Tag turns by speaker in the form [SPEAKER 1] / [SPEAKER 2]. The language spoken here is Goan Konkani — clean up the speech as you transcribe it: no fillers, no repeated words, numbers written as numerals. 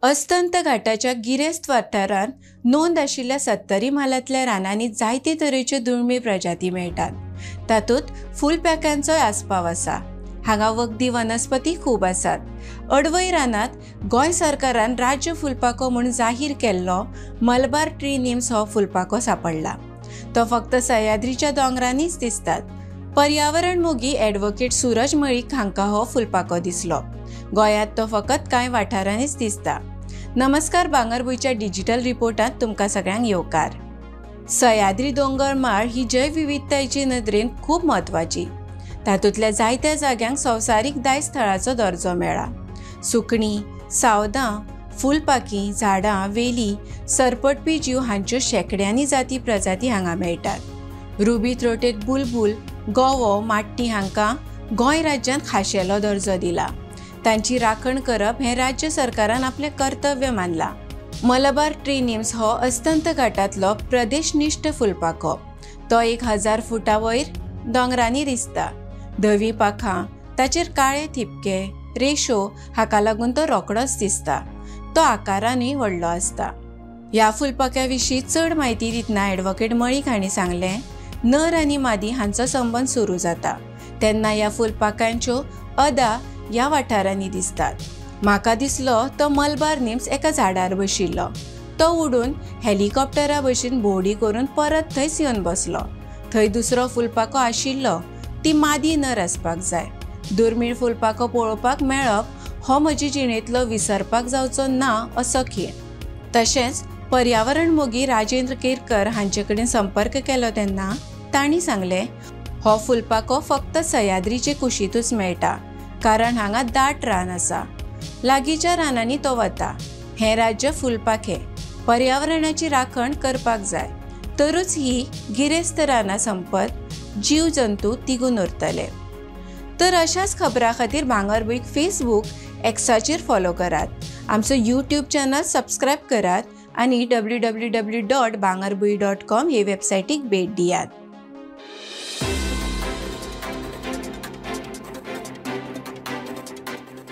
[SPEAKER 1] अस्तंत घाटाच्या गिरेस्त वाठारांत नोंद आशिल्ल्या सत्तरी म्हालांतल्या रानांनी जायते तरेच्यो दुर्मीळ प्रजाती मेळटात. तातूंत फुलपाख्यांचोय आस्पाव आसा. हांगा वखदी वनस्पती खूब आसात. अडवय रानांत गोंय सरकारान राज्य फुलपाखो म्हूण जाहीर केल्लो मलबार ट्री निम्स हो फुलपाखो सांपडला. तो फक्त सह्याद्रीच्या दोंगरांनीच दिसतात. पर्यावरण मोगी ॲडव्होकेट सूरज मळीक हांकां हो फुलपाखो दिसलो. गोंयांत तो फकत कांय वाठारांनीच दिसता. नमस्कार, भांगरभूंयच्या डिजिटल रिपोर्टांत तुमकां सगळ्यांक येवकार. सह्याद्री दोंगर माळ ही जैवविविधतायेचे नदरेन खूब म्हत्वाची. तातूंतल्या जायत्या जाग्यांक संवसारीक दायज थळाचो दर्जो मेळ्ळा. सुकणीं, सावदां, फुलपाखीं, झाडां, वेली, सरपटपी जीव हांच्यो शेंकड्यांनी जाती प्रजाती हांगा मेळटात. रुबी थ्रोटेड बुलबुल, गोवो, माट्टी हांकां गोंय राज्यान खाशेलो दर्जो दिला. तांची राखण करप हें राज्य सरकारान आपलें कर्तव्य मानलां. मलबार ट्री निम्स हो अस्तंत घाटांतलो प्रदेशनिश्ठ फुलपाखो. तो 1000 फुटां वयर दोंगरांनी दिसता. धवीं पाखां, ताचेर काळे थिपके, रेशो हाका लागून तो रोखडोच दिसता. तो आकारानूय व्हडलो आसता. ह्या फुलपाख्या विशीं चड म्हायती दितना ॲडव्होकेट मळीक हांणी सांगलें, नर आनी मादी हांचो संबंद सुरू जाता तेन्ना ह्या फुलपाख्यांच्यो अदा ह्या वाठारांनी दिसतात. म्हाका दिसलो तो मलबार निम्स एका झाडार बशिल्लो. तो उडून हेलिकॉप्टरा भशेन भोंवडी करून परत थंयच येवन बसलो. थंय दुसरो फुलपाखो आशिल्लो. ती मादी नर आसपाक जाय. दुर्मीळ फुलपाखो पळोवपाक मेळप हो म्हजी जिणेंतलो विसरपाक जावचो ना असो खीण. तशेंच पर्यावरण मोगी राजेंद्र केरकर हांचे कडेन संपर्क केलो तेन्ना तांणी सांगलें, हो फुलपाखो फक्त सह्याद्रीचे कुशींतूच मेळटा, कारण हांगा दाट रान आसा. लागींच्या रानांनी तो वता. हें राज्य फुलपाखे. पर्यावरणाची राखण करपाक जाय तरूच ही गिरेस्त रानां संपत जीव जंतू तिगून उरतले. तर अशाच खबरां खातीर भांगरभूंयक फेसबूक, एक्साचेर फॉलो करात. आमचो यूट्यूब चॅनल सबस्क्रायब करात आनी www.bhangarbhuin.com हे वेबसायटीक भेट दियात.